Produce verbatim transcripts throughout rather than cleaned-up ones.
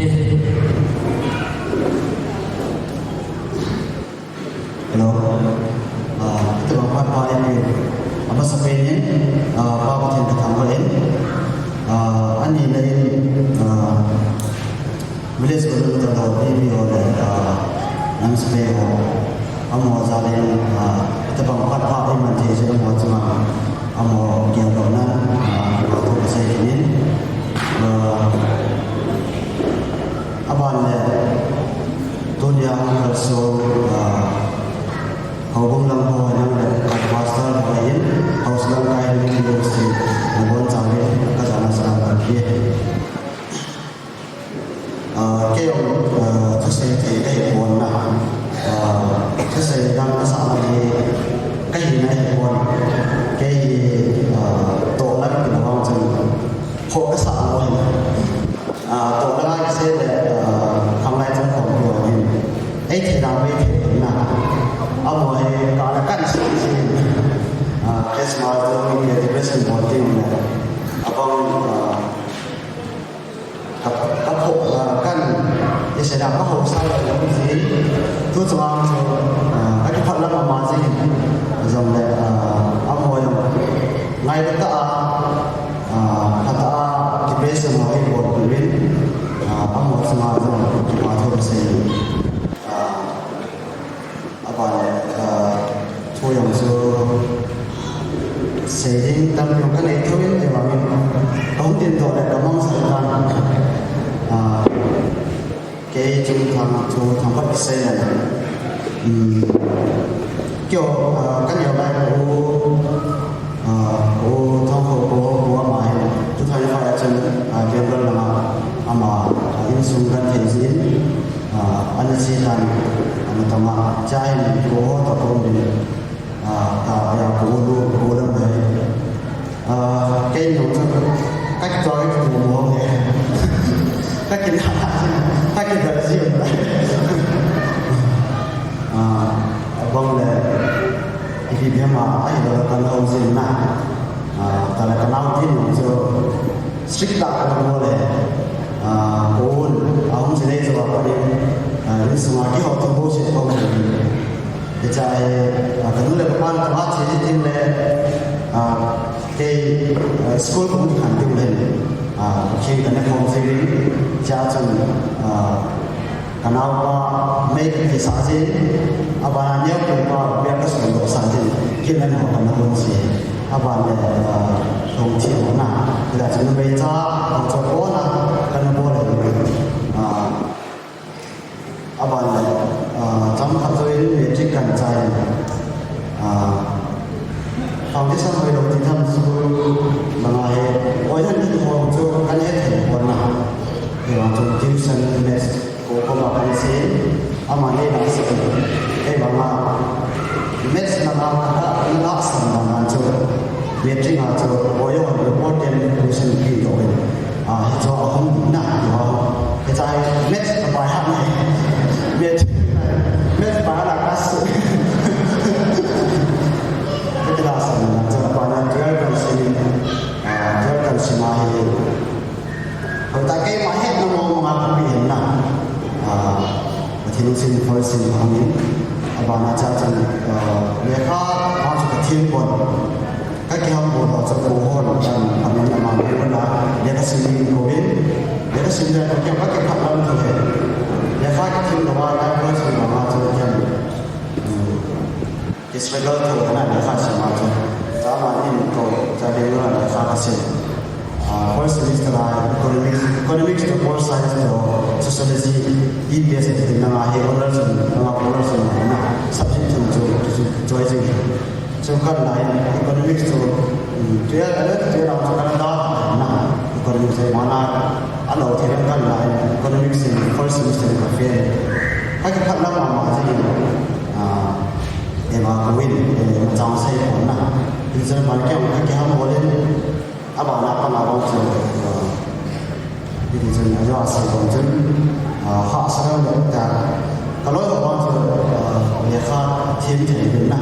Hello. Ah, tabang phat pha in, amasapen in, ah, Pa Pathen kathangvah in, ah, ani na in, ah, village volunteer ho, P V ho le, ah, Nang Sape ho, amaho jal in, ah, tabang phat pha in man thei jeh amaho chunga, amaho geldohna, ah, thu kasei in, ah, aban le, tunia hung kalson, ah, houbung lang ho, hinang le, pastor ho in, house lang kai in, P O C, nabonchauvin, kajana salam kape. Ah, kei jong, ah, thusei thei kahi pon na. Ah, thusei dang kasah hi kahina ahi pon. Kei hi, ah, tohna kati vang chun, khoh kasah lou ahi. Ah, tohna ngai kasei le, ah, khanglai chun khom peh ahi. Eithei dang eithei na. Amaho hi kala kan sei sei. Ah, Christmas jong, decoration bol ding le. Abang, ah, Ka, ka pho, ah, kan, i sei na ka ho sa lo lo ji. Tu chuang chu, ah, ka kiphat lam ama ji. Jong le, ah, amaho jong. Ngai ka ta a, ah, ka ta a, ki praise mo hi bol ku win. Ah, amaho chunga jong, ki ma thu sei. Ah, Aban le, ah, thu jong chu sei ding tampi jong kanei thou in, ahivangin kahung dingdoh le kamang sa tan. Ah, kei chung thang, thu thang pat kisei le. Um, kei, ah, kaneo lai u, ah, u Thangkhopo, u ama hi two thousand five a chun, ah, Bangalore lama ama, ah, insung genthei jin. Ah, ana che tan, ana tama, cha hin ko ho ta ko din, ah, ta ya ko lu, ko lam hai. Ah, kei nung chu, ka ki to, ka ki mo mo he. Ka ki na, ka ki da ji. Ah, abang le, ipi bia ma, ai lo kan ho jin na. Ah, ta la ka nau tin nung chu, strict ta ka mo le. Ah, ko un, ah, hung jin ei jo a pa ni, ah, insunga kihou thei bo se ko. Hiche hi, ah, ka nu le ka pan ka ma che ji tin le, ah, kei, ah, school kong kikhen diu le, ah, kei ka ne khom ji rin, cha chun, ah, ka naopa mei ka kisah ji, abana neo kei pa bia ka sum doh sah ji, kin le nao ka na hon ji, aban le, ah, hung thi na, kila chun mei cha, ah, cho ko na, ka na bol le, ah, Aban le, ah, chang khat jouvin matric kan chai. Ah, foundation hoi lou ti tham school langa hi, oi han ni ho chu kan he thei pon na. Hivang chun tuition maths ko ko ma kan si, ama nei na si. Hivang a, maths langa ka, ka la san langa chu. Matric a chu, boy ho, report ten question pi to in. Ah, hichu ahung na, hichu maths by heart na. Maths, maths by heart la class. Hichu la san na, chu pa na twelve kan si, ah, twelve kan si ma hi. Hoi ta keima hetna mong mong a kapi hen na. Ah, Pathen lungset in first in ahung in. Abana cha chun, ah, lekha vang chu ka them pon. Ka kiham bol ho chu ko hon kan amin ama mi na. Lekha sim ding kou in. Lekha sim le ka kiham ka kiphat lam thu he. Lekha ka them lou a, first in ama chu kiham. Hmm. Ki struggle tho na lekha sim a chu. Cha ma in ko, cha ding na lekha ka sim. Ah, first semester a economics, economics to pol science to sociology, E P S ti na hi honors na, na honors na, subject thum chu, chu, chu choice. Chu kan la in economics to, mm, twelve, eleven, twelve a chu kan da na, economics a mana, a lo thei kan la in economics in first semester ka fail. Ka kiphat lam ma ma ji, ah, Ema ko in, ema chang sei ko na. Hijeh a ban kei ka kiham bol in, abana pat na vang chu, ah, hiti chun ajo a sei ko chun, ah, hahsa dang dang ta. Ka loi ho vang chu, ah, lekha them them na.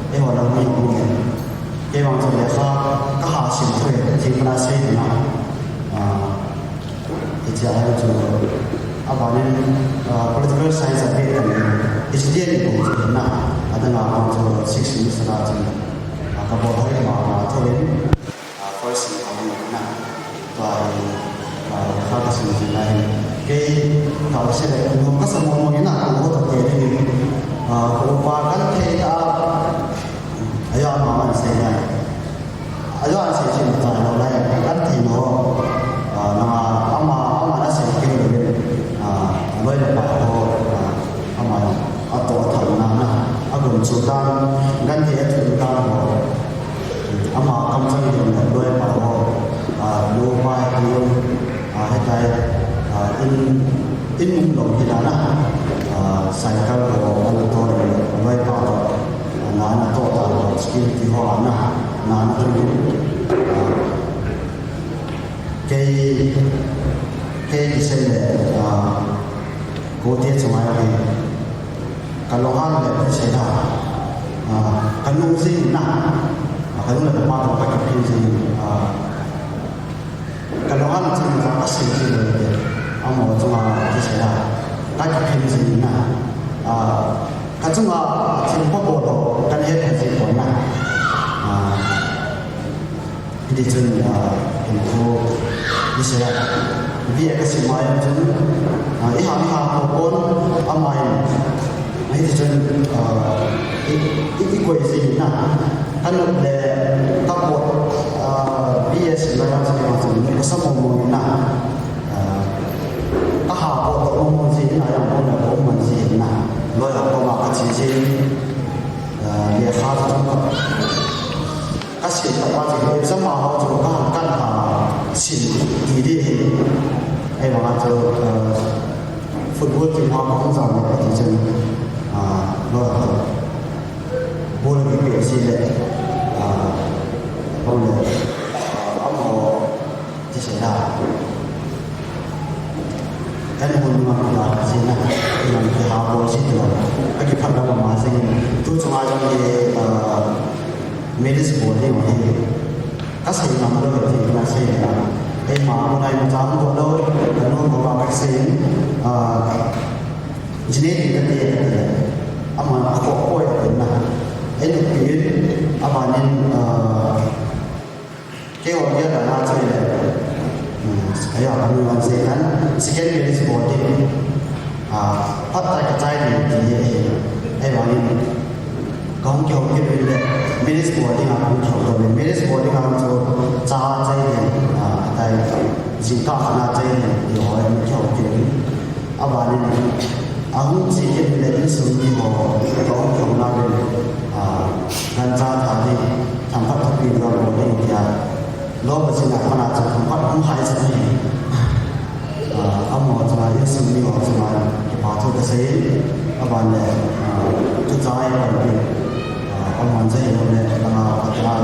Eiho lang mi ko. Kei vang chu lekha ka ha sim thei, thei kana sei na. Ah, Hiche a chu, abanin, ah, political science a bit kan, H D N bol chu na, adang a chu six semester a chu, ah, ka bol hai ma ma tho in, ah, first sem a na, tua hi, ah, kha ka sim jing lai. Kei ka se le, no ka sa mo mo na, ko ta te ni, ah, ko pa kan te ta, aya ma man se na. Ajo an sei chin ta lo lai, kan ti lo. Ah, na ama, ama na sei keu lo. Ah, loi le pai ho, ah, ama a to tha na na. A gun chu tan, kan ti a chu tan ho. Ama kam chang lo na loi pai ho. Ah, lo pai ho. Ah, he tai, ah, in, in mum lo ki na na. Ah, cycle ho, ana to lo, loi pai ho. Na, na to ta lo, skill ti ho na, na, na to ni. Ah, kei, kei kisei le, ah, ko te chunga kei, ka lunghan le kisei na, ah, ka nung jing na, ah, ka nung le ka pa to ka kiphin jing, ah, Ka lunghan chunga ka sei ji lo te. Amo chunga kisei a. Ka kiphin ji na. Ah, ka chunga thil pa bol ho kan he pha ji pon na. Ah, hiti chun, ah, hin thu kisei a. Bia ka sim mai chun, ah, i ha, i ha ko pon, amai. Hiti chun, ah, i, i, i koi ji na. Ka nop le ka pot, ah, B S la yang sa yang sa ni ka sa mo mo na. Ah, ka ha pot to mo mo ji na yang mo na mo mo ji na. Lo ya ko ma ka chi ji. Ah, le kha ka ka si ta pa ji le sa ma ho chu ka kan ha sin ti di. Ai ma chu, ah, Football team a kong jam le kati chun, ah, lo to. Ball kipe si le, ah, ball le, ah, amo, ti se la. Kan hun ma ma si na, ilang ki ha ball si to. Aki phat la ma si. Tu chunga jong ye, ah, Middlesbrough ni ma hi. Ka sei ngam lou ti na sei na. Ei ma ko nai ma chang ko lou, ka nu ko ba ka sei, ah, jine ti ka ti ka ti. Ama a ko ko ya na. Ei nu pi, ama nin, ah, ke o ya da na sei le. Hmm, aya ka nu an sei kan, second Middlesbrough ti. Ah, phat tai ka chai ni ti ye. Ei ma nin. Ka hung kihou kit uvin le, Middlesbrough dinga ka hung kihou kit uvin. Middlesbrough dinga chu cha chai den, ah, tai, jingkah khat na chai den, ti ho hung kihou kit uvin. Abanin, ahung che kit uvin le, insung mi ho, ka hung kihou na uvin, ah, gancha tha ding, themkhat thupi ding bol ding tia. Lo ba sina pana chu themkhat hung hai sa ni. Ah, amo chunga insung mi ho chunga kipa thu ka sei, aban le, ah, chu chai pan pi, ah, aman jai lo le, langa patna,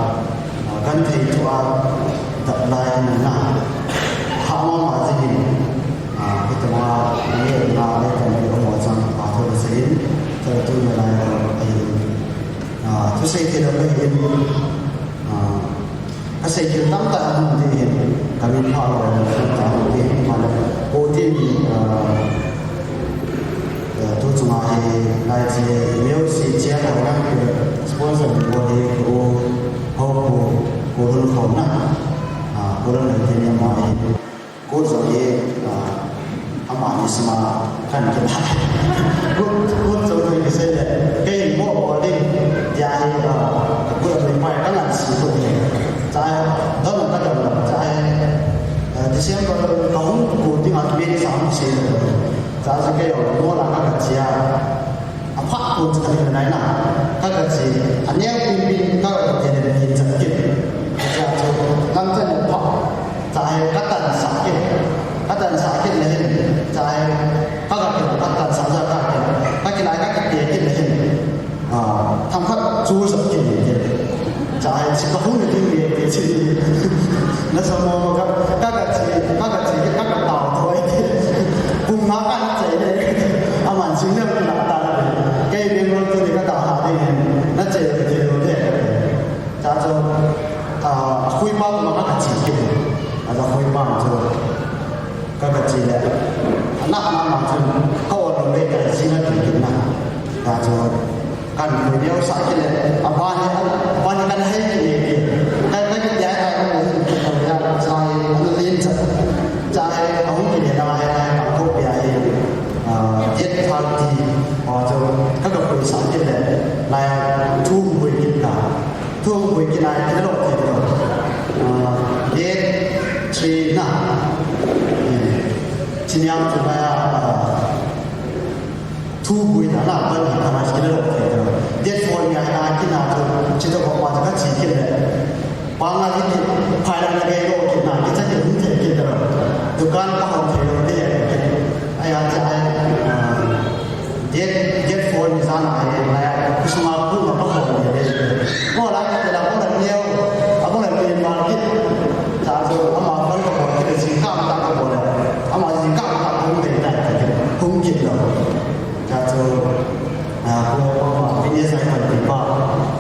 ah, kan thei thu a, dat lai na na, ha ma ma jai hin, ah, hita ma, ye na le kan pi amo chang kipa thu ka sei, chu tu na lai lo, ai, ah, thu sei thei lo ka hin, ah, Ka sei thil tamtah a hung ti hin, ka min pha lo, tamtah a hung ti hin, ma le, ko ti ni, ah, eh, tu chunga hi, lai che, music che, ho lang ke, sponsor ni ko hi, ko, ho, ko, ko lun khom na, ah, ko lun le ti ni ma hi. Ko jong hi, ah, amani sanga kan kilai. Ko, ko jong hi kisei le, kei mo bol ding, tia hi, ah, ko jong hi mai kan an si ko ni. Chai, don ka don, chai, ah, December ka hung ko ding a mi sa hung sei le. Chai kei jong mo la ka ka chia. Apha ko chu ka nei na, ka ka chi, aneo pin pin ka ka te ne pin cha ke. Cha chu, lam cha ne pha, cha he ka tan sa ke, ka tan sa ke le hin, cha he ka ka ke, ka tan sa ja ka ke, ka ke lai ka ke te ke le hin. Ah, themkhat chu sa ke ne ke. Cha he chi ka hung ne ding ne ke chi. Na sa mo mo ka, ka ka chi, ka ka chi, ka ka tao thoi ke. Kum nga ka na chai ne. Aman sing ne ka ta. Kei Bangalore tu ni ka ta ha ding hin. Na che ka che lo de. Cha chu, ah, a khui pa ma ka ka chi ke. A da khui pa chu. Ka ka chi Ama chun ka ol lo le ka jing a ti kit na. Ka chu kan koi neo sa kit le, a ban hi, a ban hi kan hei kit le kit. Kan, kan kit ya ka mo hin kit ya sa hi, ano lin sa. Sa hi, a hung kit le na hi, kan ko pia hi. Ah, eight thirty. Aw chu ka ka koi sa kit le. Lai thu koi kit na. Thu koi kit na, kit lo kit lo. Ah, eight three na. Eh, senior tu na, ah, Thu bui na na ban ni kama chi kile lo ke ta. Date four ni a na kina chu chi to ko pa ka chi kile. Pa nga ni ki phai la na ke lo kina ki cha ki hun the ki ta. Dukan pa hon the lo de ya ke. Ai a cha ai. Date, date four ni sa na ai na ya. Kusuma ku ma pa hon ni de. Ko la ka la ko la ni yo. A ko la ni ma ki. Cha chu ama phone ko ko ki chi ka ma ta ko la. Ama chi ka ma ta ko de ta. Hung ki lo. Ka chu, ah, ko, ko, ko, business a kan pi pa,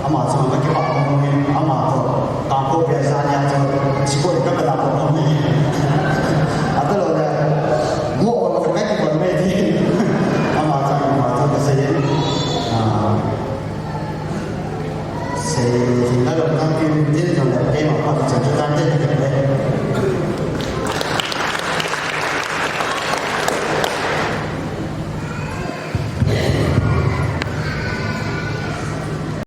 ama chu ka kipa mo ni, ama to, ka ko pia sa nia chu, chi ko ka ka